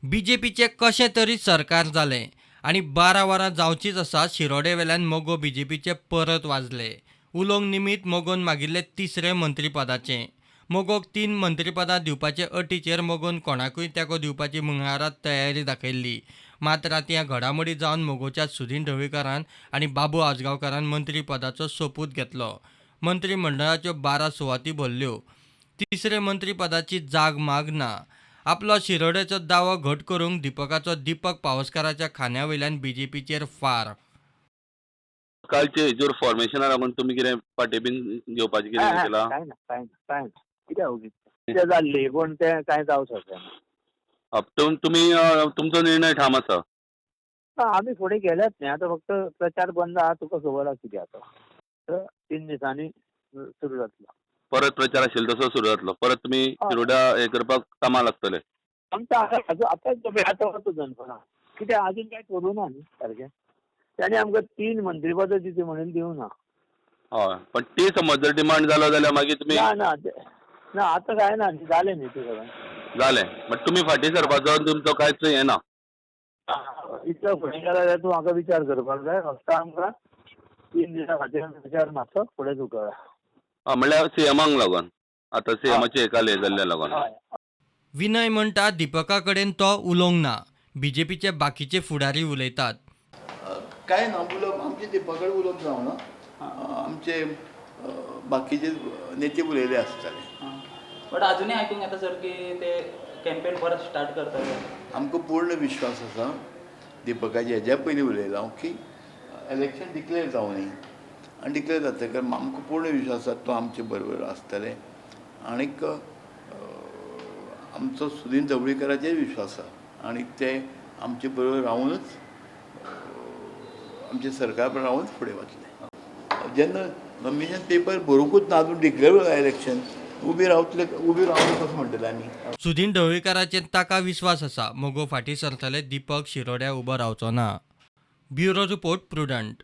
बीजेपीचें कशें तरी सरकार जालें आनी 12 वरां जावचींच आसा शिरोडे वेल्यान मगो बीजेपीचे परत वाजले. उलोवंक निमीत मगोन मागिल्लें तिसरें मंत्रीपदाचें. मगोक 3 मंत्रीपदां दिवपाचे अटीचेर मगोन कोणाकूय तेंको दिवपाची मंगळारा तयारी दाखयल्ली. मात रातयां घडामोडी जावन मगोच्या सुदीन ढवळीकारान आनी बाबू आजगांवकारान मंत्रीपदाचो सोपूत घेतलो. मंत्रीमंडळाच्यो 12 सुवाती भरल्यो. तिसरे मंत्रीपदाची जाग माग ना. आपलो शिरोड्याचो दावो घट करूंक दीपकाचो दीपक पावसकाराच्या खांद्या वयल्यान बीजेपीचेर फार. कालचे हेजेर फॉर्मेशना लागून तुमी कितें फाटी बीन घेवपाचें कितें केलां? कांय ना, कांय ना, कांय ना. कित्याक ओगी तें जाल्ली पूण तें कांय जावं शकना. तुमी तुमचो निर्णय ठाम आसा? आमी फुडें गेल्यात न्ही, आतां फक्त प्रचार बंद आहा, तुका खबर आसा कितें आतां. 3 दिसांनी सुरू जातलो. परत प्रचार आशिल्लो तसो सुरू जातलो. परत तुमी शिरोडा हें करपाक कामां लागतले. आमकां आतां आतां वता दनपरां, कित्याक अजून कांय करूं ना न्ही सारकें. ताणें आमकां 3 मंत्रीपदां दिता म्हणून दिवना. हय, पण ती समज जर डिमांड जालो जाल्यार मागीर तुमी ना ना ना आतां कांय ना, जालें न्ही तें सगळें जालें. बट तुमी फाटीं सरपाचो तुमचो कांयच हें ना. इतलो फुडें गेला जाल्यार तूं म्हाका विचार करपाक जाय. फक्त आमकां 3 दिसां खातीर विचार मातसो फुडें धुकळा. म्हणल्यार सीएमाक लागून आतां सीएमाचे एकाल हें जाल्ल्या लागून. विनय म्हणटा दीपका कडेन तो उलोवंक ना, बीजेपीचे बाकीचे फुडारी उलयतात. कांय ना उलोवप, आमचे दीपा कडेन उलोवप जावना, आमचे बाकीचे नेते उलयले आसतले. बट अजुनूय आयकूंक येता सर की ते कॅम्पेन परत स्टार्ट करतले. आमकां पूर्ण विश्वास आसा दीपकाचे. हेज्या पयलीं उलयलां हांव की इलेक्शन डिक्लेर जावं न्ही, आनी डिक्लेर जातकर आमकां पूर्ण विश्वास आसा तो आमचे बरोबर आसतले. आनीक आमचो सुदीन ढवळीकाराचेर विश्वास आसा आनी ते आमचे बरोबर रावूनच आमचे सरकार बरोबर रावूनच फुडें वतले. जेन्ना नॉमिनेशन पेपर बरोवंकूच ना, अजून डिक्लेर जाला इलेक्शन, उबी रावतले, उबी रावून कसो म्हणटले आमी? सुदीन ढवळीकाराचेर ताका विश्वास आसा, मगो फाटीं सरतले, दीपक शिरोड्या उबो रावचो ना. Bureau report, Prudent.